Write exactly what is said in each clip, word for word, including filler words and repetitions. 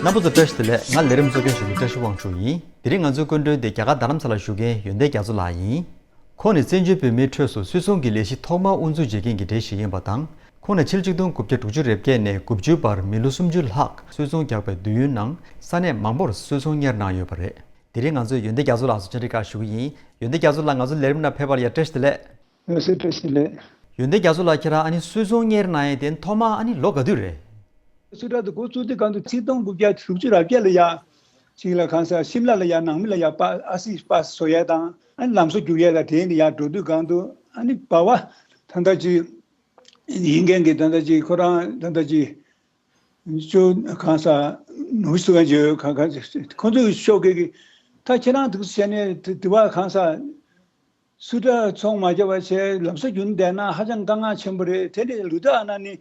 རྣམ་པ་ཚོ་བཀྲ་ཤིས་བདེ་ལེགས། ང་ལས་རིམ་གཙོ་སྐྱོང་ཞུ་མཁན་བཀྲ་ཤིས་དབང་ཕྱུག་ཡིན། དེ་རིང་ང་ཚོའི་སྐུ་མགྲོན་དེ་རྒྱ་གར་རྡ་རམ་ས་ལར་བཞུགས་མཁན་ཡོན་ཏན་རྒྱ་མཚོ་ལགས་ཡིན། ཁོང་ནི་བཙན་བྱོལ་བོད་མིའི་ཁྲོད་སུ་སུད་ཚོང་གི་ལས་གཞི་ཐོག་མར་དབུ་འཛུགས་བྱེད་མཁན་གྱི་གྲས་ཤིག་ཡིན་པ་དང་། ཁོང་ནི་ཕྱི་ལོ་ཆིག་སྟོང་དགུ་བརྒྱ་དྲུག་ཅུ་རེ་བརྒྱད་ནས་དགུ་བཅུའི་བར་མི་ལོ་སུམ་ཅུ་ལྷག་སུད་ཚོང་རྒྱག་པའི་དུས་ཡུན་ནང་ས་གནས་མང་པོར་སུད་ཚོང་གཉེར་གནང་ཡོད་པ་རེད། དེ་རིང་ང་ཚོས་ཡོན་ཏན་རྒྱ་མཚོ་ལགས་སུ་བཅར་འདྲི་བཀའ་ཞུ་གི་ཡིན། ཡོན་ཏན་རྒྱ་མཚོ་ལགས་ང་ཚོའི་ལས་རིམ་ནང་ཕེབས་པར་ཡ་བཀྲ་ཤིས་བདེ་ལེགས། ལགས་སོ། བཀྲ་ཤིས་བདེ་ལེགས། ཡོན་ཏན་རྒྱ་མཚོ་ལགས་ཁྱེད་རང་ཨ་ནི་སུད་ཚོང་གཉེར་གནང་ཡས་དེ་ཐོག་མར་ཨ་ནི་ལོ་ག་དུས་རེད། སུད་ཊར་དེ་འགོ་བཙུགས་དུས་སྒང་དུ་ཆིག་སྟོང་དགུ་བརྒྱ་དྲུག་ཅུ་རེ་བརྒྱད་ལ་ཡ། ཅིག་ལ་གང་ཟག་ཤིམ་ལ་ལ་ཡ་ནང་མི་ལ་ཡ་པ་ཨ་སི་པ་སི་བཟོ་ཡས་དང་ཨ་ནི་ལམ་བཟོ་རྒྱུག་ཡས་ལ་དྲན་ནས་ཡ་འགྲོ་དུས་སྒང་དུ་ཨ་ནི་བ་བ་ད་ལྟ་ཅིག་ཡིན་མཁན་གྱི་ད་ལྟ་ཅིག་ཁོ་རང་ད་ལྟ་ཅིག་ཅོ་གང་ཟག་ནུ་སུ་ག་ཅོ་གང་གང་ཁོ་ཚོས་ཤོག་གི་གི་ད་ཁྱེད་རང་དུ་བྱས་ནས་དེ་བ་གང་ཟག་སུད་ཊར་ཚོང་མ་བརྒྱབ་པ་བྱས་ལམ་སང་རྒྱུན་བསྡད་ན་ཧ་ཅང་དཀའ་ངལ་ཆེན་པོ་རེད། དེ་ནས་ལུ་ཐི་ཨ་ན་ནི་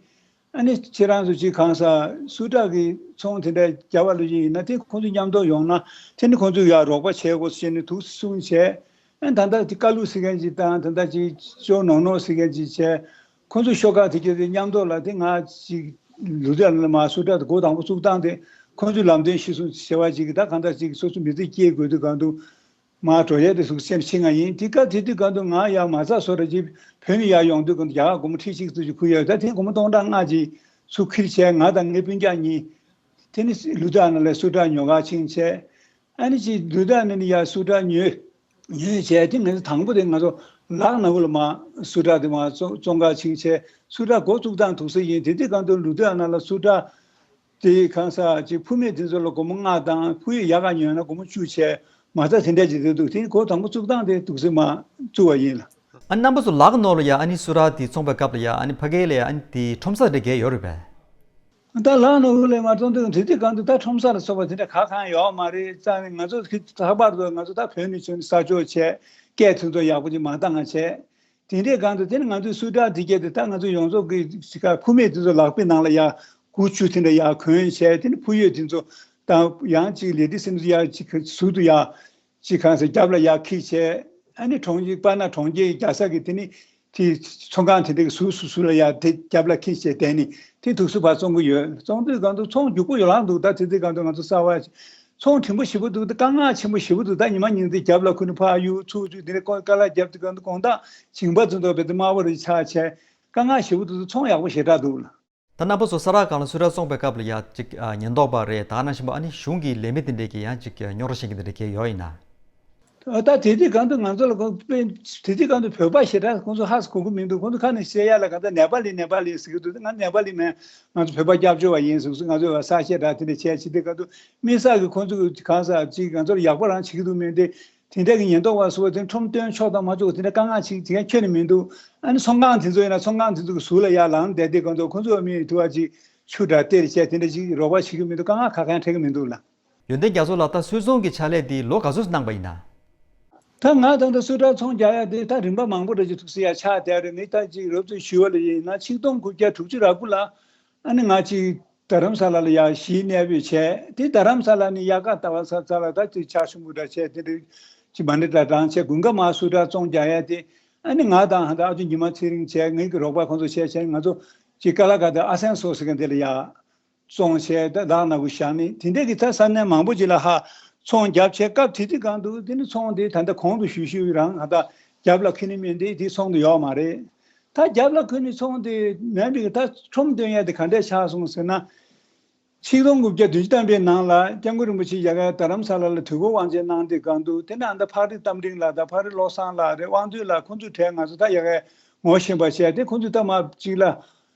ཨ་ནི་ཁྱེད་རང་ཚོ་ཅིག་གང་ཟག་སུད་ཊར་གི་ཚོང་དེ་འདྲ་བརྒྱབ་པ་ལོ་ཅིག་ཡིན་ན་དེ་ཁོང་ཚོ་མཉམ་དུ་ཡོང་ན་དེ་ནི་ཁོང་ཚོ་ཡར་རོགས་པ་བྱེད་དགོས་ཟེར་ནས་ཐུགས་གསུང་བྱས། ཨ་ནི་ད་ལྟ་དེ་ཀ་ལུ་ཟེར་མཁན་ཅིག་དང་ད་ལྟ་ཅིག་ཅོ་ནོ་ནོ་ཟེར་མཁན་ཅིག་བྱས། ཁོང་ཚོ་ཤོག་ཁག་དེ་གྱོད་དེ་མཉམ་དུ་ལ་དེ་ང་ཅིག་ལུ་ཐི་ཨ་ན་ལ་མ་སུད་ཊར་དེ་འགོ་དང་པོ་བཙུགས་སྟངས་དེ་ཁོང་ཚོའི་ལམ་སྟོན་ཤེས་སོང་བྱས་པ་ཅིག་ད་གང་ལྟར་ཅིག་སོ་སོ་མི་ཚེ་སྐྱེལ་དགོས་དུས་སྒང་དུ། མར་འགྲོ་ཡས་དེ་ཟུག་སེམས་ཤེས་ང་ཡིན། དེ་སྐབས་དེ་དུས་སྒང་དུ་ང་ཡང་མ་རྩ་བཟོ་འདྲ་ཅིག་བོད་ནས་ཡར་ཡོང་དུས་སྒང་དུ་རྒྱ་གར་སྒོར་མོ་ཁྲི་གཅིག་ཙམ་ཞིག་ཁུར་ཡོད། ད་དེ་སྒོར་མོ་སྟོང་ཕྲག་ལྔ་ཅིག་ཚུར་ཁྱེར་བྱས་ང་དང་ངའི་སྤུན་ཀྱག་གཉིས་དེ་ནི་ལུ་ཐི་ཨ་ན་ལ་སུད་ཊར་ཉོ་གར་ཕྱིན་བྱས། ཨ་ནི་ཅིག་ལུ་ཐི་ཨ་ན་ནས་ཡར་སུད་ཊར་ཉོས་ཉོས་བྱས་དེ་ང་ཚོ་དང་པོ་དེ་ང་ཚོ་ལག་ན་བུ་ལ་མར་སུད་ཊར་དེ་མར་བཙོང་བཙོང་གར་ཕྱིན་བྱས་སུད་ཊར་འགོ་བཙུགས་སྟངས་འདུག་སེ་ཡིན། དེ་དུས་སྒང་དུ་ལུ་ཐི་ཨ་ན་ལ་སུད་ཊར། དེ་གང་ཟག་ཅིག་ཕུ་མེད་དེ་ཚོ་ལ་སྒོར་མོ་ལྔ་དང་ཕུ་ཡུག་ཡག་ག་ཉོས་ན་སྒོར་མོ་བཅུ་བྱས་མ་རྩ་དེ་འདྲ་ཅིག་རེད་འདུག་དེ་ནི་འགོ་དང་པོ་བཙུགས་སྟངས་དེ་འདུག་སེ་མར་བཙུགས་པ་ཡིན་ལ། ཨ་ནི་རྣམ་པ་ཚོ་ལག་ནོར་ལ་ཡ་ཨ་ནི་སུད་ཊར་དེ་བཙོང་པའི་སྐབས་ལ་ཡ་ཨ་ནི་ཕ་གི་ལ་ཡ་ཨ་ནི་དེ་ཁྲོམ་ས་དེ་འདྲ་གས་ཡོད་རེད་པས། ད་ལག་ནོར་ལས་མ་བཙོང་དུས་དེ་དུས་སྒང་དུ་ད་ཁྲོམ་ས་ལ་སོགས་པ་དེ་འདྲ་ག་གང་ཡོད་མ་རེད། རྩ་ནས་ང་ཚོ་ལྷག་པར་དུ་ང་ཚོ་ད་བོད་ནས་བྱོན་ནས་ས་ཕྱོགས་བྱས་སྐད་དེ་ཚོ་ཡག་པོ་ཅིག་མ་བཏང་བ་བྱས། དེ་འདྲའི་སྒང་དུ་དེ་ནི་ང་ཚོའི་སུད་ཊར་དེ་གྱད་དེ་ད་ང་ཚོ་ཡོངས་རྫོགས་ཀྱི་ཅིག་ཁ་ཕུ་མེད་དེ་ཚོ་ལག་པའི་ནང་ལ་ཡར་དགུ་བཅུ་དེ་འདྲ་ཡར་གོན་བྱས། དེ་ནི་ཕུ་ཡོད་དེ་ཚོ་དང་ཡང་ཅིག་ལེ་ཌི་སི་དེ་ཚོ་ཡར་ཅིག་ཟུར་དུ་ཡར་ཅིག་གང་ཟེར་རྒྱབ་ལ་ཡར་འཁྱེར་བྱས། ཨ་ནི་གྲོང་ཁྱེར་པ་ན་གྲོང་ཁྱེར་རྒྱལ་ས་གི་དེ་ནི་དེ་ཚོང་ཁང་དེ་འདྲ་གི་ཟུར་ཟུར་ཟུར་ལ་ཡར་དེ་རྒྱབ་ལ་འཁྱེར་བྱས་བསྡད་ནི་དེ་འདུག་སེ་ཕར་བཙོང་གི་ཡོད། བཙོང་དུས་སྒང་དུ་ཚོང་རྒྱུག་པོ་ཡོད་ལང་འདུག་ད་དེ་དུས་སྒང་དུ་ང་ཚོ་གསར་པ་ཚོང་བྲིན་པོ་ཞེ་པོ་འདུག་ད་དཀའ་ངལ་ཆེན་པོ་ཞེ་པོ་འདུག་ད་ཉི་མ་ཉིན་མཚན་རྒྱབ་ལ་ཁུར་ནས་ཕར་གཡུག་ཚུར་གཡུག་དེ་འདྲ་ཀོ་ཀ་ལ་རྒྱབ་དུས་སྒང་དུ་དགོང་དག་ཞིང་པ་ཚོ་འདུག་བས་དེ་དམར་པོ་རེ་ཆགས་བྱས་དཀའ་ངལ་ཞེ་པོ་འདུག་ཚོང་ཡག་པོ་ཞེ་དྲག་འདུག་ལ། ད་རྣམ་པ་ཚོ་ས་རཱ་སྒང་ལ་སུད་ཊར་བཙོང་པའི་སྐབས་ལ་ཡ་ཅིག་ཉེན་རྟོག་པ་རེད། ད་ནང་བཞིན་པ་ཨ་ནི་གཞུང་གི་ལས་མི་དེ་འདྲས་ཀྱིས་ཡང་ཅིག་རྙོག་དྲ་བཤད་མཁན་དེ་འདྲས་གས་ཡོད་ཡིན་ན། ད་དེ་དུས་སྒང་དུ་ང་ཚོ་ལ་ཁོང་དཔེ་དེ་དུས་སྒང་དུ་བོད་པ་ཞེ་དྲག་ཁོང་ཚོ་ཧ་གོ་གི་མི་འདུག་ཁོང་ཚོ་ཁ་ནས་བཤད་ཡ་ལ་གང་ལྟར་ནེ་པ་ལི་ནེ་པ་ལི་ཟེར་གི་འདུག་ང་ནེ་པ་ལི་མིན། ང་ཚོ་བོད་པ་སྐྱབས་བཅོལ་བ་ཡིན་ཟེར་གི་ང་ཚོ་བ་ས་ཞེ་དྲག་དེ་འདྲ་བྱས་བྱེད་དུས་སྒང་དུ་དམིགས་བསལ་གི་ཁོང་ཚོ་གི་གང་ཟག་ཅིག་ང་ཚོ་ལ་ཡག་པོ་རང་བྱེད་ཀྱི་འདུག་མིན་ཏེ། དེ་འདྲ་གི་ཉེན་རྟོག་པ་ཟུར་པ་དེ་ཁྲོམ་སྟོན་ཆོག་དང་མ་ཆོག་དེ་འདྲ་དཀའ་ངལ་ཅིག་དེ་ག་ཁྱོན་ནས་མི་འདུག་ཨ་ནི་ཚོང་ཁང་དེ་ཚོ་ཡིན་ན་ཚོང་ཁང་དེ་ཚོ་གི་ཟུར་ལ་ཡར་ལངས་བསྡད་དུས་སྒང་དུ་ཁོང་ཚོ་མི་དུ་བ་ཅིག་ཆུ་འདྲ་སྟེར་བྱས་དེ་འདྲ་ཅིག་རོགས་པ་བྱེད་ཀྱི་མི་འདུག་དཀའ་ངལ་ག་གང་འཕྲད་ཀྱི་མི་འདུག་ལ། ཡོན་ཏན་རྒྱ་མཚོ་ལགས། ད་སུད་ཚོང་གི་ཕྱག་ལས་འདི་ལོ་ག་ཚོད་གནང་པ་ཡིན་ན། ད་ང་ད་ལྟ་སུད་ཊར་ཚོང་རྒྱག་ཡ་དེ་ད་རིམ་པ་མང་པོ་འདྲ་ཅིག་ཐུག་སེ་ཡ་ཆགས་བསྡད་རེད། ངས་ད་ཅིག་རོབ་ཙམ་ཞུ་བ་ལ་ཡིན་ན་ཆིག་སྟོང་དགུ་བརྒྱ་དྲུག་ཅུ་རེ་དགུ་ལ་ཨ་ནི་ང་ཅིག་རྡ་རམ་ས་ལ་ལ་ཡ་གཞིས་གནས་སྤོས་བྱས། དེ་རྡ་རམ་ས་ལ་ནས་དབྱར་ཁ་ཟླ་བ་ས་ས་ལ་ད་ཅིག་ཆར་ཆུང་ངུ་འདྲ་བྱས་དེ་འདྲ་ཅིག་མ་འདྲ་འདྲ་གྲང་བྱས། དགུན་ཁ་མར་སུད་ཊར་བཙོང་རྒྱག་ཡ་དེ་ཨ་ནི་ང་དང་ཧ་ད་ཨ་ཅོ་ཉི་མ་ཚེ་རིང་བྱས། ངའི་གི་རོགས་པ་ཁོང་ཚོ་བྱས་བྱས་ང་ཚོ་ཅིག་ཀ་ལ་ཀ་ཏ་ཨ་སན་སོ་ཟེར་མཁན་དེ་ལ་ཡ་བཙོང་བྱས། ད་ལག་ན་བུ་བཞག་ནས་དེ་འདྲ་གི་ད་ས་གནས་མང་པོ་ཅིག་ལ་ཧ་ཚོང་བརྒྱབ་བྱས། སྐབས་དེ་དུས་སྒང་དུ་དེ་ནི་ཚོང་དེ་ད་ལྟ་གོང་དུ་ཞུས་ཞུས་རང་ཧ་ད་རྒྱབ་ལ་ཁུར་ནི་མིན་ཏེ་དེ་ཚོང་དུ་ཡོད་མ་རེད། ད་རྒྱབ་ལ་ཁུར་ནི་ཚོང་དེ་མིན་པའི་ད་ཁྲོམ་སྟོན་ཡ་དེ་ག་འདྲས་ཆགས་སོང་ཟེར་ན། ཆིག་སྟོང་དགུ་བརྒྱ་བདུན་ཅུ་ཐམ་པའི་ནང་ལ་སྐྱབས་མགོན་རིན་པོ་ཆེ་ཡ་ག་རྡ་རམ་ས་ལ་ལ་དུས་འཁོར་དབང་ཆེན་གནང་དུས་སྒང་དུ་དེ་ནས་ཨ་ད་ཕག་རི་རྟ་མགྲིན་ལགས་དང་ཕག་རི་བློ་བཟང་ལགས་རེད། དབང་འདུས་ལགས་ཁོང་ཚོའི་གྲས་ང་ཚོ་ད་ཡ་ག་ངོ་ཤེས་པ་བྱས་ཏེ་ཁོང་ཚོས་ད་མ་གཅིག་ལ་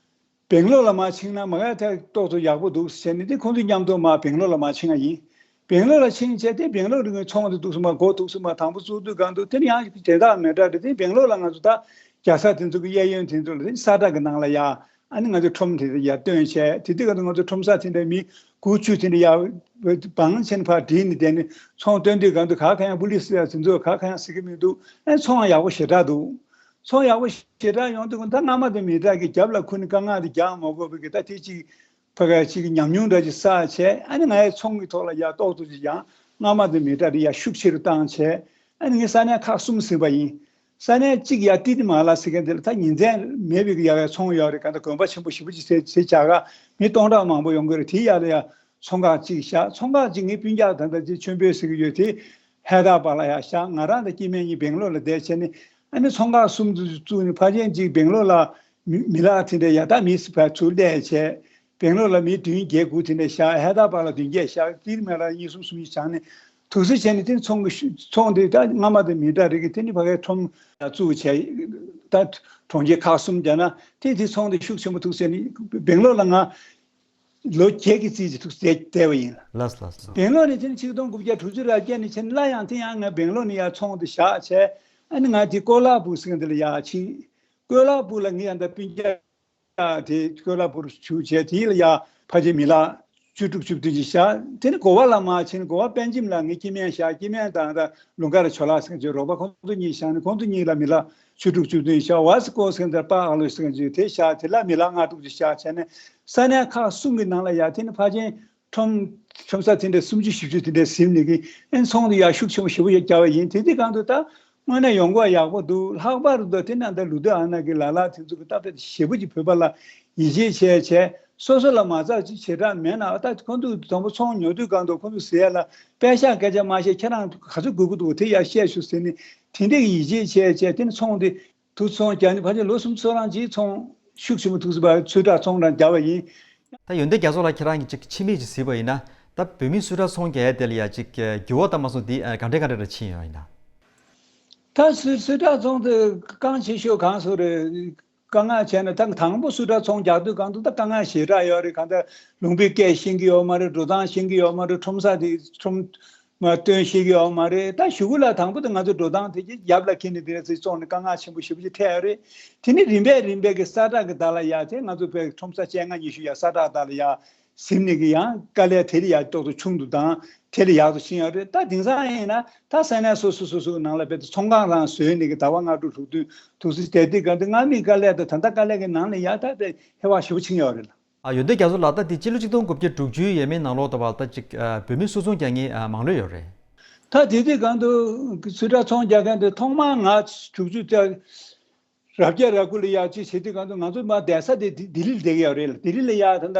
སྦེང་ལོར་ལ་མར་ཕྱིན་ན་མ་ག་ཐད་ཏོག་ཙམ་ཡག་པོ་འདུག་ཟེར་ནས་དེ་ཁོང་ཚོ་མཉམ་དུ་མར་སྦེང་ལོར་ལ་མར་ཕྱིན་པ་ཡིན། སྦེང་ལོར་ལ་ཕྱིན་བྱས་དེ་སྦེང་ལོར་རི་ངོས་ཚོང་དེ་འདུག་སེ་མར་འགོ་འདུག་སེ་མར་དང་པོ་བཙུགས་དུས་སྒང་དུ་དེ་ནི་ཡང་དེ་དག་མེད་དྲག་རེད། དེ་སྦེང་ལོར་ལ་ང་ཚོ་ད་རྒྱལ་ས་དེ་ཚོ་གི་གཡས་གཡོན་དེ་ཚོ་ལ་དེ་ས་ཁྲ་གི་ནང་ལ་ཡ་ཨ་ནི་ང་ཚོ་ཁྲོམ་དེ་ཡར་བཏོན་བྱས། དེ་དུས་སྒང་དུ་ང་ཚོ་ཁྲོམ་ས་དེ་འདྲ་མི་དགུ་བཅུ་དེ་འདྲ་ཡར་བང་ཆེན་ཕར་བསྒྲིགས་ནས་བསྡད་ནས་ཚོང་སྟོན་དུས་སྒང་དུ་ག་ག་ཡང་པུ་ལི་སི་ཡ་དེ་ཚོ་ག་ག་ཡང་ཟེར་གི་མི་འདུག་ཨ་ནི་ཚོང་ཡག་པོ་ཞེ་དྲག་འདུག་ཚོང་ཡག་པོ་ཞེ་དྲག་ཡོང་དུས་ད་སྔ་མ་དང་མི་འདྲ་གི་རྒྱབ་ལ་ཁུར་ནས་དཀའ་ངལ་དེ་རྒྱག་མ་དགོས་པའི་གི་ད་དེ་ཅིག་ཕ་ག་ཅིག་གི་ཉམས་མྱོང་འདྲ་ཅིག་བསགས་བྱས། ཨ་ནི་ང་ཡི་ཚོང་གི་ཐོག་ལ་ཡ་ཏོག་ཏོག་ཅིག་ཡང་སྔ་མ་དང་མི་འདྲ་རེ་ཡ་ཤུགས་ཆེ་རུ་བཏང་བྱས། ཨ་ནི་ངས་ས་གནས་ཁག་གསུམ་ཟིན་པ་ཡིན། ས་གནས་གཅིག་ཡ་ཏི་ཏི་མ་ལ་ཟེར་མཁན་དེ་ལ་ད་ཉིན་མཚན་མེད་པའི་གི་ཡ་ཡ་ཚོང་ཡོད་རེད། ག་ད་དགོན་པ་ཆེན་པོ་ཞེ་པོ་ཅིག་ཟེར་ཟེར་བྱ་ག་མི་སྟོང་ཕྲག་མང་པོ་ཡོང་གི་རེད། དེའི་ཡ་ལ་ཡ་ ཚོང་ཁང་གཅིག་བཞག་ཚོང་ཁང་གཅིག་ངའི་སྤུན་ཀྱག་ད་ལྟ་ཅིག་ཆོས་འཕེལ་ཟེར་གྱི་ཡོད་དེ་ཧེ་ད་པ་ལ་ཡ་བཞག་ང་རང་དང་སྐྱེ་དམན་གཉིས་སྦེང་ལོར་ལ་བསྡད་བྱས་ནས་ཨ་ནི་ཚོང་ཁང་གསུམ་དུ་བཙུགས་ནས་ཕལ་ཆེར་ཅིག་སྦེང་ལོར་ལ་མི་མི་ལག་དེ་འདྲ་ཡ་ད་མི་སི་བ་ཚུར་སླེབས་བྱས་སྦེང་ལོར་ལ་མི་བདུན་བརྒྱད་དགུ་དེ་འདྲ་བཞག་ཧེ་ད་པ་ལ་བདུན་བརྒྱད་བཞག་ཏིལ་མེ་ལ་གཉིས་གསུམ་གསུམ་བཞག་ནས་དུག་སེལ་བྱས་ནས་དེ་ཚོང་གི་ཤུ་ཚོང་དེ་ད་སྔ་མ་དང་མི་འདྲ་རིགས་ཀྱི་དེ་ནི་ཕ་གའི་ཁྲོམ་ལ་བཙུགས་བྱས་ད་གྲོང་ཁྱེར་ཁག་གསུམ་བརྒྱབ་ན་དེ་དེ་ཚོང་དེ་ཤུགས་ཆེན་པོ་ཐུག་ཟེར་ནི་སྦེང་ལོར་ལ་ང་ལོ་བརྒྱད་ཀྱི་རྩིས་ཀྱི་ཐུག་བསྡད་བསྡད་པ་ཡིན། ལགས་ལགས་ལགས། སྦེང་ལོར་ནས་དེ་ནི་ཆིག་སྟོང་དགུ་བརྒྱ་དྲུག་ཅུ་རེ་བརྒྱད་ནས་ཕྱིན་སླར་ཡང་དེ་ཡང་ང་སྦེང་ལོར་ནས་ཡར་ཚོང་དེ་བཞག་བྱས་ཨ་ནི་ང་དེ་ཀོ་ལ་པུར་ཟེར་མཁན་དེ་ལ་ཡར་ཕྱིན། ཀོ་ལ་པུར་ལ་ངའི་ཡང་ད་སྤུན་ཀྱག་དེ་ཀོ་ལ་པུར་བཞུགས་བྱས་དེ་ལ་ཡ་ཕལ་ཆེར་མི་ལག་བཅུ་དྲུག་བཅུ་བདུན་ཅིག་བཞག་དེ་ནི་གོ་བ་ལ་མར་ཕྱིན། གོ་བ་པན་ཇིམ་ལ་ངའི་སྐྱེ་དམན་བཞག་སྐྱེ་དམན་དང་ད་ལུང་དཀར་ཇོ་ལགས་ཟེར་མཁན་ཅིག་རོགས་པ་ཁོང་ཚོ་གཉིས་བཞག་ནས་ཁོང་ཚོ་གཉིས་ལ་མི་ལག་བཅུ་དྲུག་བཅུ་བདུན་བཞག་ཝ་སི་ཀོ་ཟེར་མཁན་དེ་པ་ཨ་ལོ་ཟེར་མཁན་ཅིག་དེ་བཞག་དེ་ལ་མི་ལག་ལྔ་དྲུག་ཅིག་བཞག་བྱས་ནས་ས་གནས་ཁག་གསུམ་གྱི་ནང་ལ་ཡ་དེ་ནི་ཕལ་ཆེར་ཁྲོམ་ཁྲོམ་ས་དེ་འདྲ་སུམ་ཅུ་བཞི་བཅུ་དེ་འདྲ་ཟིན་ནས་ཀྱི་ཨེ་ཚོང་དེ་ཡ་ཤུགས་ཆེན་པོ་ཞེ་པོ་ཡ་བརྒྱབ་པ་ཡིན། དེ་དུས་གང་དུ་ད་དངོས་གནས་ཡོང་སྒོ་ཡག་པོ་འདུག་ལྷག་པར་དུ་དེ་ནང་ད་ལུ་དུ་ཨ་ན་གི་ལ་ལ་དེ་ཚོ་གི་སྟབས་བདེ་ཞེ་པོ་ཅིག་བོད་པ་ལ་ཡིད་ཆེས་བྱས་བྱས་སོ་སོ་ལ་མ་རྩ་ཅིག་བྱེ་བྲག་མེད་ན་ད་ཁོང་ཚོ་དང་པོ་ཚོང་ཉོ་དུས་གང་དུ་ཁོང་ཚོ་ཟེར་ཡ་ལ་པད་ཤག་སྐད་ཆ་མ་བཤད་ཁྱེད་རང་ག་ཚོད་དགོས་ཀྱི་འདུག་དེ་ཡ་བཤད་ཤོག་ཟེར་ནས་དེ་འདྲའི་ཡིད་ཆེས་བྱས་བྱས་དེ་ནི་ཚོང་དེ། དུག་ཚོང་རྒྱག་ནི་ཕལ་ཆེར་ལོ་སུམ་ཅུ་སོ་གྲངས་ཀྱི་ཚོང་ཤུགས་ཆེན་པོ་ཐུག་སྲིད་པ་ཚོད་ལྟ་ཚོང་རང་རྒྱག་པ་ཡིན། ད་ཡོན་ཏན་རྒྱ་མཚོ་ལགས་ཁྱེད་རང་གིས་ཅིག་ཕྱི་མིག་ཅིག་གཟིགས་པ་ཡིན་ན་ད་བོད་མིའི་སུ་ཊར་ཚོང་རྒྱག་ཡ་དེ་ལ་ཡ་ཅིག་འགྱུར་བ་བཏང་མ་སོང་འདི་ག་འདྲས་ག་འདྲས་ར་ཕྱིན་ཡོད་ཡིན་ན། ད་སུ་སུ་ཊར་ཚོང་དེ་རྐང་ཆེ་ཤོས་གང་སོ་རེད། དཀའ་ངལ་བྱས་ན་ད་དང་པོ་སུ་ཊར་ཚོང་རྒྱག་དུས་གང་དུ་ད་དཀའ་ངལ་ཞེ་དྲག་ཡོད་རེད། གང་ལྟར་ལུང་པའི་སྐད་ཤེས་ཀྱི་ཡོད་མ་རེད། འགྲོ་སྟངས་ཤེས་ཀྱི་ཡོད་མ་རེད། ཁྲོམ་ས་དེ་ཁྲོམ། མ་སྟོན་ཤེས་ཀྱི་ཡོད་མ་རེད། ད་གཞུག་གུ་ལ་དང་པོ་དེ་ང་ཚོ་འགྲོ་སྟངས་དེ་གྱི་རྒྱབ་ལ་འཁྱེར་ནས་དེ་རེ་ཚིག་བཙོང་ནས་དཀའ་ངལ་ཆེན་པོ་ཞེ་པོ་ཅིག་འཕྲད་ཡོད་རེད། དེ་ནི་རིམ་པས་རིམ་པས་ཀྱི་ས་ཁྲ་གི་བརྡ་ལ་ཡ་དེ་ང་ཚོ་བོད་ཁྲོམ་ས་བཅོ་ལྔ་ཉི་ཤུ་ཡ་ས་ཁྲ་བརྡ་ལ་ཡ་ཟིན་ནས་ཀྱི་ཡང་དཀའ་ལས་དེ་ལས་ཡ་ཏོག་ཙམ་ཆུང་དུ་དང་དེ་ལས་ཡག་ཏུ་ཕྱིན་ཡོད་རེད། ད་དེང་སང་ཡིན་ན་ད་ས་གནས་སོ་སོ་སོ་སོའི་ནང་ལ་བོད་དུ་ཚོང་ཁང་རང་བཟོས་ནས་ཀྱི་ཟླ་བ་ལྔ་དྲུག་དྲུག་བདུན་དུ་སྲིད་དེ་དེ་ག་དེ་སྔ་མའི་དཀའ་ལས་དང་ད་ལྟ་དཀའ་ལས་ཀྱི་ནང་ལ་ཡ་ད་དེ་ཧེ་བག་ཞེ་པོ་ཕྱིན་ཡོད་རེད་ལ། ཨ་ཡོན་ཏན་རྒྱ་མཚོ་ལགས། ད་དེ་སྤྱི་ལོ་ཆིག་སྟོང་དགུ་བརྒྱ་དྲུག་ཅུའི་ཡས་མས་ནང་ལོགས་ད་བར་ད་ཅིག་ཨ་བོད་མི་སུད་ཚོང་རྒྱག་མཁན་ཨ་མང་ལོས་ཡོད་རེད། ད་དེ་དུས་གང་དུ་སུད་ཊར་ཚོང་རྒྱག་མཁན་དེ་ཐོག་མར་ང་དྲུག་ཅུ་རྩ་རབ་རྒྱ་ར་ཁུ་ལ་ཡག་ཅིག་བྱེད་དུས་གང་དུ་ང་ཚོ་མ་བསྡད་ས་དེ་ལྡི་ལྡི་ལི་ལ་བསྡད་ཀྱི་ཡོད་རེད་ལ། ལྡི་ལི་ལ་ཡག་ད་ལྟ་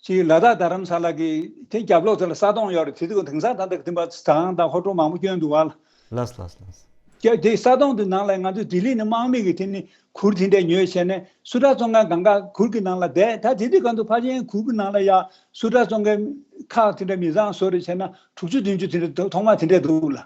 ཅིག་ལ་དྭགས་རྡ་རམ་ས་ལ་གི་དེ་རྒྱབ་ལོགས་དེ་ལ་ས་དོང་ཡོད་རེད། དེ་དུས་གང་དེང་སང་ད་ལྟ་དེ་པ་ཟངས་དང་ཧོ་ཀྲུའུ་མང་པོ་བསྐྱོན་འདུག་བ་ལ། ལགས་ལགས་ལགས། ཀྱ་དེ་ས་དོང་དེ་ནང་ལ་ང་ཚོས་ལྡི་ལི་ནས་དམག་མི་གི་དེ་ནི་གུར་དེ་འདྲས་ཉོས་བྱས་ནས་སུ་ཊར་བཙོང་མཁན་གང་ག་གུར་གི་ནང་ལ་བསྡད། ད་དེ་དུས་གང་དུ་ཕལ་ཆེར་གུར་གི་ནང་ལ་ཡ་སུ་ཊར་བཙོང་མཁན་ཁག་དེ་འདྲ་མི་ཚང་བཟོ་རེ་བྱས་ན་དྲུག་ཅུ་བདུན་ཅུ་དེ་འདྲ་ཐོག་མ་དེ་འདྲས་འདུག་ལ།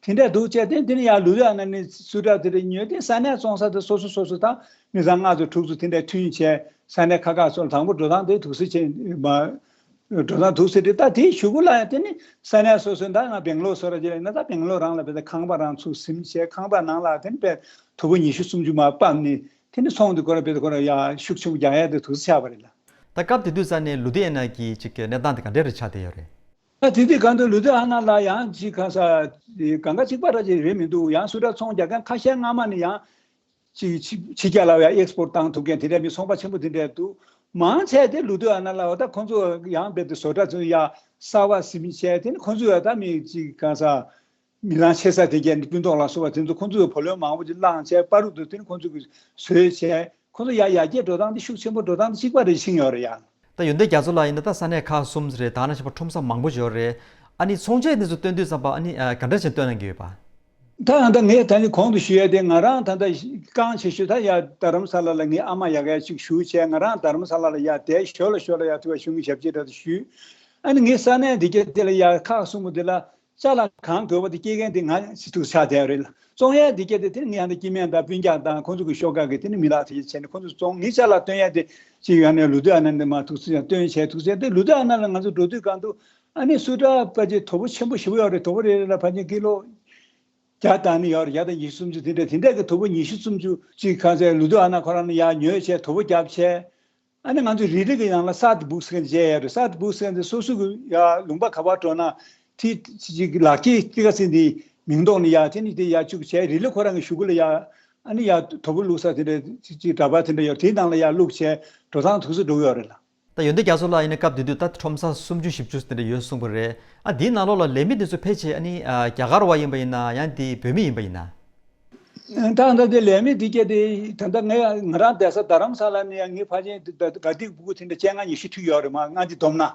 དེ་འདྲས་འདུག་བྱས་ཏེ་དེ་ནི་ཡ་ལུ་ལུ་ཨ་ན་ནི་སུ་ཊར་དེ་འདྲ་ཉོས་ཏེ་ས་གནས་བཙོང་ས་དེ་སོ་སོ་སོ་སོ་ད་མི་ཚང་ལྔ་ཚོ་དྲུག་ཚོ་དེ་འདྲས་མཐུན་བྱས་ས་གནས་ཁག་ཁག་སོ་ལ་དང་པོ་འགྲོ་སྟངས་དེ་དུག་སེལ་བྱས་མ། འགྲོ་སྟངས་འདུག་ཟེར་ཏེ་ད་དེའི་གཞུག་གུ་ལ་ཡང་དེ་ནི་ས་གནས་སོ་སོའི་ད་ང་སྦེང་ལོར་སོ་ར་ཅིག་ལ་ཡིན་ན་ད་སྦེང་ལོར་རང་ལ་བས་ད་ཁང་པ་རང་ཚུགས་ཟིན་བྱས་ཁང་པ་ནང་ལ་དེ་ནི་བས་དོ་པོ་ཉི་ཤུ་སུམ་ཅུ་མ་ཕབ་ནི་དེ་ནི་ཚོང་དེ་ཁོ་ར་བས་ད་ཁོ་ར་ཡ་ཤུགས་ཆེན་པོ་རྒྱག་ཡ་དེ་དུས་ཚོད་ཆགས་པ་རེད་ལ། ད་སྐབས་དེ་དུས་ས་ནས་ལུ་དེ་ཨ་ན་གི་ཅིག་གི་གནས་སྟངས་དེ་ག་འདྲས་རེ་ཆགས་བསྡད་ཡོད་རེད། ད་དེ་དུས་གང་དུ་ལུ་དེ་ཨ་ན་ལ་ཡང་ཅིག་གང་ས་གང་ག་གཅིག་པ་ར་ཅིག་རེད་མི་འདུག་ཡང་སུ་ཊར་ཚོང་རྒྱག་མཁན་ཁ་ཤས་སྔ་མ་ནས་ཡང་། ཕྱི་ཕྱི་རྒྱལ་ལ་ཡང་ཨེགས་སི་པོར་ཊི་བཏང་ཐུབ་མཁན་དེ་འདྲའི་མི་ཚོང་པ་ཆེན་པོ་དེ་འདྲས་འདུག་མང་ཆེ་དེ་ལུ་དུ་ཨ་ན་ལ་བ་ད་ཁོང་ཚོ་ཡང་རྦད་དེ་བཟོ་གྲྭ་ཚོ་ཡ་གསར་བ་ཟིན་བྱས་དེ་ནི་ཁོང་ཚོ་ཡ་ད་མི་གཅིག་གང་ས་མི་ལང་ཆེ་ས་དེ་གས་ནི་སྤུན་ཐོག་ལ་སོགས་པ་དེ་ཚོ་ཁོང་ཚོས་བུ་ལོན་མང་པོ་ཅིག་བླངས་བྱས་པ་རུ་དུ་དེ་ནི་ཁོང་ཚོ་གི་བཟོས་བྱས་ཁོང་ཚོ་ཡ་ཡར་རྒྱས་འགྲོ་སྟངས་དེ་ཤུགས་ཆེན་པོ་འགྲོ་སྟངས་དེ་གཅིག་པ་རེ་ཕྱིན་ཡོད་རེད་ཡ། ད་ཡོན་ཏན་རྒྱ་མཚོ་ལགས་ཡིན་ན་ད་ས་གནས་ཁག་གསུམ་རེད། ད་ནང་བཞིན་པ་ཁྲོམ་ས་མང་པོ་ཡོད་རེད། ཨ་ནི་ཚོང་ཆས་དེ་ཚོ་སྟོན་དུས་ཙམ་པ་ཨ་ནི་ཨ་ག་འདྲ་བྱས་སྟོན་གནང་གི་ཡོད་པ། ད་ད་ངས་ད་ནི་གོང་དུ་ཞུ་ཡས་དེ་ང་རང་ད་ལྟ་རྐང་ཆེ་ཤོས་ད་ཡ་རྡ་རམ་ས་ལ་ལ་ངའི་ཨ་མ་ཡ་ག་ཅིག་བཞུགས་བྱས་ང་རང་རྡ་རམ་ས་ལ་ལ་ཡ་དེ་ཞོར་ལ་ཞོར་ལ་ཡ་ཐུ་བ་གཞུང་གི་ཞབས་ཕྱི་འདྲ་དུ་ཞུས། ཨ་ནི་ངའི་ས་གནས་འདི་ག་དེ་ལ་ཡ་ཁག་གསུམ་པོ་དེ་ལ། ཅ་ལག་གང་དགོས་པ་དེ་སྐྱེལ་མཁན་དེ་ང་ཞིག་ཏུ་ཆགས་བསྡད་ཡོད་རེད་ལ། བཙོང་ཡས་དེ་སྐྱེལ་དེ་དེ་ནི་ངས་ཧ་ད་སྐྱེ་དམན་དང་སྤུན་ཀྱག་དང་ཁོང་ཚོ་གི་ཤོག་ཁག་གི་དེ་ནི་མི་ལག་དེ་བྱས་ནས་ཁོང་ཚོ་བཙོང་། ངས་ཅ་ལག་སྟོན་ཡས་དེ་ཅིག་ཡོད་ནས་ལུ་དུ་ཨ་ན་འདི་མ་ཐུག་ཚུལ་ཡང་སྟོན་བྱས་ཐུག་ཚུལ་དེ་ལུ་དུ་ཨ་ན་ལ་ང་ཚོ་འགྲོ་དུས་གང་དུ་ཨ་ནི་སུ་ཏྲ་པ་ཅིག་དོ་པོ་ཆེན་པོ་ཞེ་པོ་ཡོད་རེད། དོ་པོ་རེ་རེ་ལ་ཕལ་ཆེར་ཀི་ལོ་བརྒྱ་དང་ནི་ཡོད་རེད། བརྒྱ་དང་ཉི་ཤུ་སུམ་ཅུ་དེ་འདྲ་དེ་འདྲ་གི་དོ་པོ་ཉི་ཤུ་སུམ་ཅུ་ཅིག་གང་ཚེ་ལུ་དུ་ཨ་ན་ཁོ་རང་ནི་ཡར་ཉོས་བྱས་དོ་པོ་བརྒྱབ་བྱས། ཨ་ནི་ང་ཚོས་རི་ལི་གི་ནང་ལ་སཱཐ་བུག་ཟེར་མཁན་བྱས་ཡོད་རེད། སཱཐ་བུག་ཟེར་མཁན་དེ་སོ་སོ་གི་ཡ་ལུང་པ་ག་པར་འགྲོ་ན་དེ་ཅིག་ལག་ཁྱེར་ཏི་ཀ་ཟེར་འདི་མིང་འདོགས་ནས་ཡ་དེ་ནི་དེ་ཡ་བཅུག་བྱས་རི་ལི་ཁོ་རང་གི་གཞུག་གུ་ལ་ཡ་ཨ་ནི་ཡ་དོ་པོ་བླུགས་ས་དེ་འདྲ་ཅིག་འདྲ་པར་དེ་འདྲ་ཡོད་དེའི་ནང་ལ་ཡ་བླུགས་བྱས་འགྲོ་སྟངས་དུས་སུ་འགྲོ་གི་ཡོད་རེད་ལ། ད་ཡོན་ཏན་རྒྱ་མཚོ་ལགས་ཡིན་ན་སྐབས་དེ་དུས་ད་ཁྲོམ་ས་སུམ་ཅུ་བཞི་བཅུ་དེ་འདྲ་ཡོད་གསུངས་པ་རེད། ཨ་དེའི་ནང་ལོགས་ལ་ལས་མི་དེ་ཚོ་ཕལ་ཆེར་ཨ་ནི་ཨ་རྒྱ་གར་བ་ཡིན་པ་ཡིན་ན་ཡང་དེ་བོད་མི་ཡིན་པ་ཡིན་ན། ད་ལྟ་དེ་ལས་མི་དེ་སྐད་དེ་ད་ལྟ་ངས་ང་རང་བསྡད་ས་རྡ་རམ་ས་ལ་ནས་ཡང་ངའི་ཕ་ཆེན་དེ་ད་དགའ་སྡིག་སྤུ་གུ་དེ་འདྲ་བཅོ་ལྔ་ཉི་ཤུ་ཐུག་ཡོད་རེད་མ་ང་འདི་བསྡོམས་ན།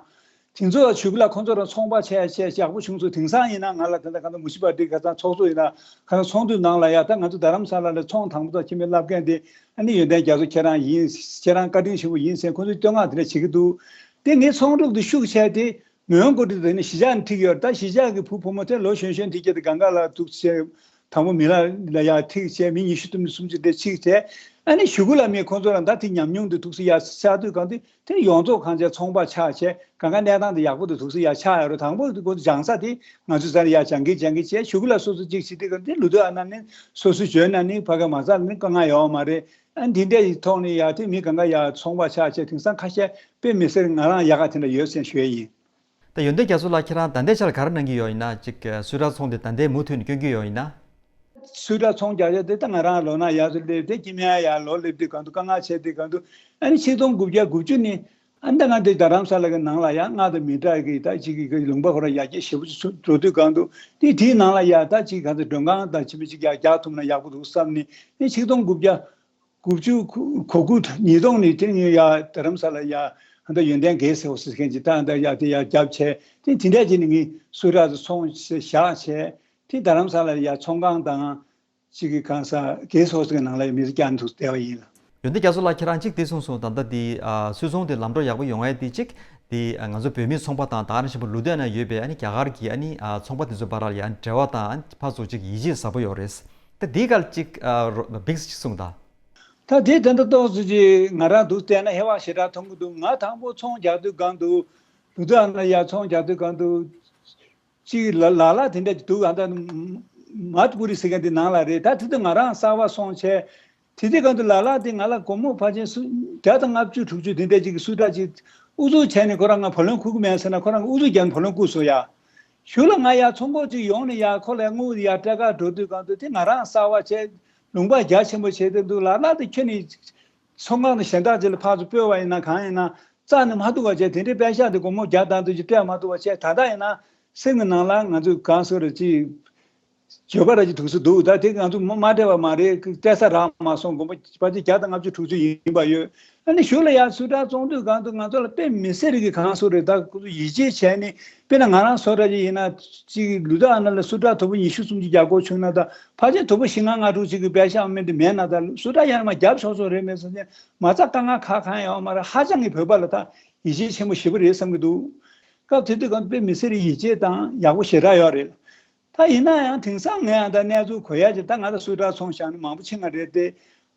དེ་ཚོ་ལ་ཞུ་གི་ལ་ཁོང་ཚོ་རང་ཚོང་པ་བྱས་བྱས་ཡག་པོ་བྱུང་སོང་། དེང་སང་ཡིན་ན་ང་ལ་ད་ལྟ་ག་ཚོད་མུ་ཤི་པ་འདི་ག་ཚང་ཚོགས་གཙོ་ཡིན་ན་ག་ཚང་ཚོགས་འདུའི་ནང་ལ་ཡ་ད་ང་ཚོ་རྡ་རམ་ས་ལ་ལ་ཚོང་དང་པོ་དང་ཁྱིམ་མི་ལབ་མཁན་དེ་ཨ་ནི་ཡོན་ཏན་རྒྱ་མཚོ་ཁྱེད་རང་ཡིན། ཁྱེད་རང་བཀའ་དྲིན་ཆེན་པོ་ཡིན་ཟེར་ཁོང་ཚོས་བསྟོད་བསྔགས་དེ་འདྲ་བྱེད་ཀྱི་འདུག་དེ་ངའི་ཚོང་སྒྲུབ་དེ་ཤུགས་ཆེ་དེ་མོན་གྷོ་དེ་ནི་གཞིས་ཆགས་ནས་ཁྲིད་ཀྱི་ཡོད་རེད། ད་གཞིས་ཆགས་ཀྱི་བུ་བུ་མོ་དེ་ལོ་གཞོན་གཞོན་དེ་སྐྱེས་དེ་གང་ག་ལ་འདུག་བྱས། དང་པོ་མི་ལ་ལ་ཡ་ཐིག་བྱས། མི་ཉི་ཤུ་སྟོང་སུམ་ཅུ་དེ་ཆིག་བྱས། ཨ་ནི་གཞུག་གུ་ལ་མི་ཁོང་ཚོ་རང་ད་དེ་ཉམས་མྱོང་དེ་ཐུགས་སུ་ཡ་ཤར་དུས་གང་དུས་དེ་ཡོངས་རྫོགས་གང་བྱས་ཚོང་པ་ཆགས་བྱས་གང་ག་གནས་སྟངས་དེ་ཡག་པོ་དེ་ཐུགས་སུ་ཡ་ཆགས་ཡོད་རེད། དང་པོ་དེ་ཁོ་ཚོ་སྦྱང་ས་དེ་ང་ཚོ་རྩ་ནས་ཡ་སྦྱང་གི་སྦྱང་གི་བྱས། གཞུག་གུ་ལ་སོ་སོ་གཅིག་བྱེད་དུས་གང་དེ་ལུས་སྟོབས་ཨ་ན་ནི་སོ་སོ་འཇོན་ན་ནི་ཕ་ག་མ་རྩ་ནི་དཀའ་ངལ་ཡོད་མ་རེད། ཨ་ནི་དེ་འདྲ་ཡི་ཐོག་ནས་ཡ་དེ་མི་གང་ག་ཡ་ཚོང་པ་ཆགས་བྱས་དེང་སང་ཁ་ཤས་དཔེ་མི་སྲིད་ང་རང་ཡག་ག་དེ་འདྲ་ཡོད་ཟེར་ཞུ་ཡ་ཡིན། ད་ཡོན་ཏན་རྒྱ་མཚོ་ལགས་ཁྱེད་རང་ད་ལྟའི་ཆར་ག་རེ་གནང་གི་ཡོད་ཡིན་ན། ཅིག་སུད་ཊར་ཚོང་དེ་ད་ལྟའི་མུ་མཐུད་ནས་སྐྱོན་གྱི་ཡོད་ཡིན་ན། སུད་ཊར་ཚོང་རྒྱག་ཡ་དེ་ད་ང་རང་ལོ་ན་ཡར་སླེབས་ཏེ་ཁྱིམ་ཡ་ཡར་ལོ་སླེབས་དུས་གང་དུ་དཀའ་ངལ་ཆེ་དུས་གང་དུ་ཨ་ནི་ཆིག་སྟོང་དགུ་བརྒྱ་དགུ་བཅུ་ནས་ཨ་ནི་ད་ང་འདི་རྡ་རམ་ས་ལ་གི་ནང་ལ་ཡ་མངགས་དང་མི་འདྲ་གི་ད་ཅིག་གི་ལུང་པ་ཁོ་ར་ཡར་རྒྱས་ཞེ་པོ་ཅིག་འགྲོ་དུས་གང་དུ་དེ་དེའི་ནང་ལ་ཡ་ད་ཅིག་གང་དུ་མགྲོན་ཁང་དང་ཆེ་མི་ཅིག་ཡར་རྒྱག་ཐུབ་ན་ཡག་པོ་འདུག་བསམ་ནས་ཨ་ནི་ཆིག་སྟོང་དགུ་བརྒྱ་དགུ་བཅུ་གོ་དགུ་ཉིས་སྟོང་ནས་དེ་ངས་ཡ་རྡ་རམ་ས་ལ་ཡ་ཧན་ད་ཡོན་ཏན་གེ་སི་ཧའུ་སི་ཟེར་མཁན་ཅིག་ད་ཧན་ད་ཡ་དེ་ཡ་རྒྱབ་བྱས་དེ་དེ་འདྲ་ཅིག་ནས་ངས་སུད་ཊར་དེ་ཚོང་བཞག་བྱས་དེ་རྡ་རམ་ས་ལ་ཡ་ཚོང་ཁང་དང་ཅིག་གི་གང་ས་གེ་སི་ཧའུ་སི་གི་ནང་ལ་ཡ་མི་ཚོ་བསྐྱལ་འདུག་བསྡད་པ་ཡིན་ལ། ཡོན་ཏན་རྒྱ་མཚོ་ལགས་ཁྱེད་རང་གཅིག་དེ་གསུངས་སོང་། ད་ལྟ་དེ་ཨ་སུད་ཚོང་དེ་ལམ་འགྲོ་ཡག་པོ་ཡོང་ཡ་དེ་གཅིག་དེ་ཨ་ང་ཚོ་བོད་མིའི་ཚོང་པ་དང་ད་ག་ནང་བཞིན་པ་ལུང་བསྟན་ན་ཡོད་པའི་ཨ་ནི་རྒྱ་གར་གྱི་ཨ་ནི་ཨ་ཚོང་པ་དེ་ཚོ་བར་ལ་ཡ་འབྲེལ་བ་དང་ཨ་ནི་ཕར་ཚུར་གཅིག་ཡིད་ཆེས་ཟབ་པོ་ཡོད་རེད། ད་དེའི་སྐོར་གཅིག་ཨ་རོ་བིགས་གཅིག་གསུངས་དང་། ད་དེ་དོན་དུ་ཏོག་ཙམ་ཅིག་ང་རང་འདུག་བལྟས་ན་ཧེ་བག་ཞེ་དྲག་མཐོང་གི་འདུག་ང་དང་པོ་ཚོང་རྒྱག་དུས་གང་དུ་ལུ་དུ་ཨ་ན་ཡ་ཚོང་རྒྱག་དུས་གང་དུ་ཅིག་ལ་ལ་ལ་དེ་འདྲ་ཅིག་འདུག་ཨ་ད་མ་ཏི་པུ་རི་ཟེར་མཁན་དེ་ནང་ལ་རེད། ད་དེ་དུས་ང་རང་གསར་པ་སོང་བྱས་དེ་དུས་གང་དུ་ལ་ལ་དེ་ང་ལ་སྒོར་མོ་ཕལ་ཆེར་སུ་བརྒྱ་དང་ལྔ་བཅུ་དྲུག་ཅུ་དེ་འདྲ་ཅིག་གི་སུ་འདྲ་ཅིག་ཨུ་ཚུགས་བྱས་ནས་ཁོ་རང་ང་བུ་ལོན་ཁུར་གི་མེད་ཟེར་ན་ཁོ་རང་ཨུ་ཚུགས་བརྒྱབ་ནས་བུ་ལོན་བསྐུར་སོང་ཡ། གཞུག་ལ་ང་ཡར་ཚོང་ཁང་ཅིག་ཡོང་ནས་ཡར་ཁོ་ལ་དངུལ་ཡར་སྤྲད་གར་འགྲོ་དུས་གང་དུ་དེ་ང་རང་གསར་པ་བྱས་ལུང་པ་རྒྱ་ཆེན་པོ་བྱས་ཏེ་འདུག་ལ་ལ་དེ་ཁྱོད་ནི་ཚོང་ཁང་ནས་གཞན་དག་ཅིག་ལ་ཕར་ཚུར་སྤོས་པ་ཡིན་ན་གང་ཡིན་ན་རྩ་ནས་མ་ཐུབ་པ་བྱས་དེ་འདྲའི་པད་ཤག་དེ་སྒོར་མོ་བརྒྱ་དང་དུ་ཅིག་སྤྲད་མ་ཐུབ་པ་བྱས། ད་ལྟ་ཡིན་ན་སེམས་ཀྱི་ནང་ལ་ང་ཚོས་གང་ཟེར་རེད་ཅིག་འགྱོད་པ་ར་ཅིག་ཐུག་སུ་འདུག་ད་དེ་ང་ཚོ་མ་མ་སྤྲད་པ་མ་རེད། སྤྲད་ས་རག་མ་སོང་། སྒོར་མོ་ཕལ་ཆེར་བརྒྱ་དང་ལྔ་བཅུ་དྲུག་ཅུ་ཡིན་པ་ཡོད། ཨ་ནི་གཞུག་ལ་ཡར་སུད་ཊར་བཙོང་དུས་གང་དུ་ང་ཚོ་ལ་དཔེ་མི་སྲིད་རིགས་ཀྱི་གང་ཟེར་རེད། ད་ཁོ་ཚོ་ཡིད་ཆེས་བྱས་ནས་དཔེར་ན་ང་རང་བཟོ་འདྲ་ཅིག་ཡིན་ན་ཅིག་ལུ་དག་ཨ་ན་ལ་སུད་ཊར་དོ་པོ་ཉི་ཤུ་སུམ་ཅུ་རྒྱག་དགོས་བྱུང་ན་ད་ཕལ་ཆེར་དོ་པོ་བཞི་ལྔ་ལྔ་དྲུག་ཅིག་གི་པད་ཤག་དམན་དེ་མེད་ན་ད་སུད་ཊར་ཡར་མར་རྒྱབ་ཆོག་ཆོག་རེད་མེད་བསམ་ནས་མ་རྩ་དཀའ་ངལ་ཁག་གང་ཡང་ཡོད་མ་རེད། ཧ་ཅང་གི་བོད་པ་ལ་ད་ཡིད་ཆེས་ཆེན་པོ་ཞེ་པོ་རེད་བསམ་གྱི་འདུག་སྐབས་དེ་དུས་གང་དཔེ་མི་སྲིད་རིགས་ཡིད་ཆེས་དང་ཡག་པོ་ཞེ་དྲག་ཡོད་རེད། ད་ཡིན་ན་ཡང་དེང་སང་ངས་ཡང་ད་གནས་ཚུལ་གོ་ཡ་ཅིག་ད་ང་ད་སུད་ཊར་ཚོང་བཞག་ནས་མང་པོ་ཕྱིན་ང་རེད་དེ།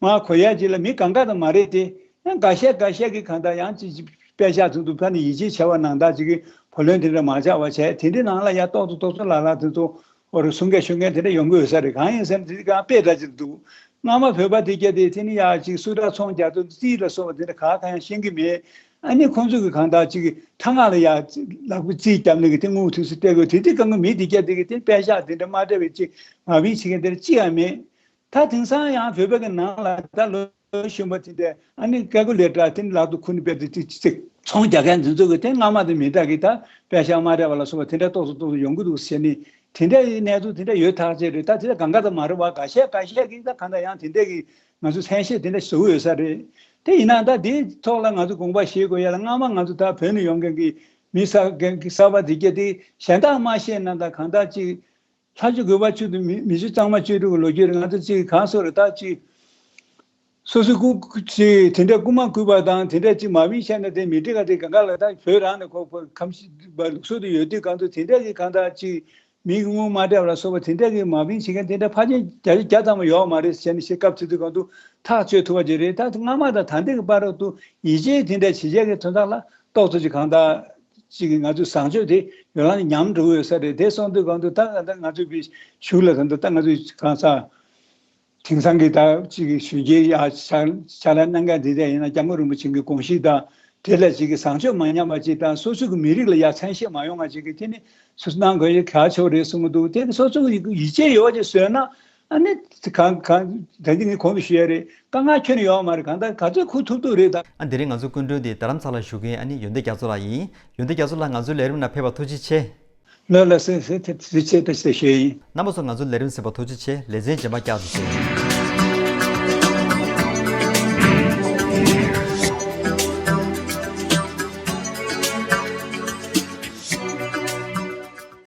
ང་གོ་ཡ་ཅིག་ལ་མི་གང་ག་ད་མ་རེད་དེ། ཡང་འགའ་ཤས་འགའ་ཤས་ཀྱིས་གང་ལྟར་ཡང་ཅིག་ཅིག་པད་ཤག་ཚོ་འདུག་ཕ་ནི་ཡིད་ཆེས་བྱ་བ་ནང་ལྟར་ཅིག་གི་བུ་ལོན་དེ་འདྲ་མ་བྱ་བ་བྱས། དེ་འདྲའི་ནང་ལ་ཡང་ཏོག་ཙམ་ཏོག་ཙམ་ལ་ལ་དེ་ཚོ་འོ་རེ་གསུང་མཁན་ཞུ་མཁན་དེ་འདྲ་ཡོང་གི་ཡོད་ས་རེད། གང་ཡིན་ཟེར་ན་དེ་གང་དཔེ་འདྲ་ཅིག་འདུག་སྔ་མ་བོད་པ་དེ་གྱད་དེ་དེ་ནི་ཡ་ཅིག་སུད་ཊར་ཚོང་རྒྱག་དུས་རྩིས་ལ་སོགས་པ་དེ་འདྲ་ག་གང་ཡང་ཤེས་ཀྱི་མེད། ཨ་ནི་ཁོང་ཚོ་གི་གང་ལྟར་ཅིག་ཐ་སྔ་ལ་ཡ་ལག་པ་རྩིས་རྒྱབ་ནས་གི་དེ་དངུལ་ཐུགས་སུ་སྤྲད་དགོས། དེ་དུས་གང་གི་མི་དེ་གྱད་དེ་གི་དེ་པད་ཤག་དེ་འདྲ་མ་སྤྲད་པའི་ཅིག་མ་བིན་བྱེད་མཁན་དེ་འདྲ་ཅི་ཡང་མེད། ད་དེང་སང་ཡང་བོད་པ་གི་ནང་ལ་ད་ལོ་གཞོན་པ་དེ་འདྲ་ཨ་ནི་ཀལ་ཀུ་ལེ་ཊར་དེ་ནི་ལག་ཏུ་ཁུར་ནས་དཔེ་དེ་ཅིག་ཅིག་ཚོང་རྒྱག་མཁན་དེ་ཚོ་གི་དེ་སྔ་མ་དེ་མི་འདྲ་གི་ད་པད་ཤག་མ་སྤྲད་པ་ལ་སོགས་པ་དེ་འདྲ་ཏོག་ཙམ་ཏོག་ཙམ་ཡོང་གི་འདུག་ཟེར་ནས་དེ་འདྲ་ཡི་གནས་ཚུལ་དེ་འདྲ་ཡོད་ཐག་ཆོད་རེད། ད་དེ་འདྲ་གང་ག་ད་མ་རེད་བ། འགའ་ཤས་འགའ་ཤས་ཀྱིས་ད་གང་ལྟར་ཡང་དེ་འདྲ་གི་ང་ཚོ་མཚན་ཤས་དེ་འདྲ་བཟོ་གི་ཡོད་ས་རེད། དེ་ཡིན་ན་ད་དེའི་ཐོག་ལ་ང་ཚོ་དགོངས་པ་བཞེས་དགོས་ཡ་ལ་སྔ་མ་ང་ཚོ་ད་བོད་ནས་ཡོང་མཁན་གྱི་མི་གསར་གསར་པ་དེ་གྱད་དེ་གཞན་དག་མ་ཤེས་ན་ད་གང་ལྟར་ཅིག་ལྷ་ཆོས་དགོན་པ་ཆོས་དང་མི་མི་ཆོས་གཙང་མ་ཆོས་དྲུག་གི་ལོ་རྒྱུས་རེད། ང་ཚོ་ཅིག་གང་སོ་རེད་ད་ཅིག་སོ་སོའི་སྐུ་ཅིག་དེ་འདྲ་རྐུ་མ་རྐུས་པ་དང་དེ་འདྲ་ཅིག་མ་བིན་བཤད་ན་དེ་མི་འགྲིག་ག་དེ་གང་ག་ལ་ད་བོད་རང་ནས་ཁོ་ཁོ་ཁམས་ཤི་བ་ལུགས་སྲོལ་དུ་ཡོད་དུས་གང་དུ་དེ་འདྲ་གི་གང་ལྟར་ཅིག་མི་གི་དངུལ་མ་སྤྲད་པ་ལ་སོགས་པ་དེ་འདྲ་གི་མ་བིན་བྱེད་མཁན་དེ་འདྲ་ཕལ་ཆེར་བརྒྱ་ཆ་བརྒྱ་ཙམ་ཡོད་མ་རེད་ཟེར་ནས་ཤེས། སྐབས་དེ་དུས་གང་དུ་ཐག་གཅོད་ཐུབ་པ་ཅིག་རེད། ད་སྔ་མ་དང་ད་ལྟའི་གི་བར་དུ་ཡིད་ཆེས་དེ་འདྲ་བྱེད་བྱེད་ཀྱི་དོན་དག་ལ་ཏོག་ཙམ་ཅིག་གང་ལྟར་ཅིག་ང་ཚོའི་བཟང་སྤྱོད་དེ་ཡོ་ལང་ཉམས་འགྲོ་གི་ཡོད་ས་རེད། དེ་སོང་དུས་གང་དུ་ད་ད་ང་ཚོའི་གི་གཞུག་ལ་ད་ད་ད་ང་ཚོའི་གང་ས་དེང་སང་གི་ད་ཅིག་གི་གཞོན་སྐྱེས་ཡ་ཕྱག་ཕྱག་ལས་གནང་མཁན་དེ་འདྲ་ཡིན་ན་སྐྱབས་མགོན་རིན་པོ་ཆེ་གི་དགོངས་གཞི་དང་དེ་ལ་ཅིག་གི་བཟང་སྤྱོད་མ་ཉམས་པ་ཅིག་དང་སོ་སོ་གི་མི་རིགས་ལ་ཡ་མཚན་ཤས་མ་ཡོང་བ་ཅིག་གི་དེ་ནི་སུ་གནང་དགོས་ཡ་གལ་ཆེ་བ་རེད་གསུང་གི་འདུག་དེ་སོ་སོ་གི་ཡིད་ཆེས་ཡོད་པ་ཅིག་བཟོས་ན། ཨ་ནི་གང་གང་ད་གིན་ངས་གོང་དུ་ཞུས་ཡ་རེད། དཀའ་ངལ་ཁྱོན་ནས་ཡོད་མ་རེད། གང་ལྟར་ག་ཚོད་ཁུར་ཐུབ་ཐུབ་རེད་ད། ཨ་དེ་རིང་ང་ཚོ་སྐུ་མགྲོན་དེ་རྡ་རམ་ས་ལར་བཞུགས་མཁན་ཨ་ནི་ཡོན་ཏན་རྒྱ་མཚོ་ལགས་ཡིན། ཡོན་ཏན་རྒྱ་མཚོ་ལགས་ང་ཚོའི་ལས་རིམ་ནང་ཕེབས་པར་ཐུགས་རྗེ་ཆེ། ལགས་ལགས་སེ་སེ་ཐུགས་རྗེ་ཆེ་བཀྲ་ཤིས་བདེ་ལེགས་ཞུ་ཡ་ཡིན། རྣམ་པ་ཚོ་ང་ཚོའི་ལས་རིམ་གསན་པར་ཐུགས་རྗེ་ཆེ། ལེ་ཚན་རྗེས་མ་བསྐྱར་དུ་མཇལ།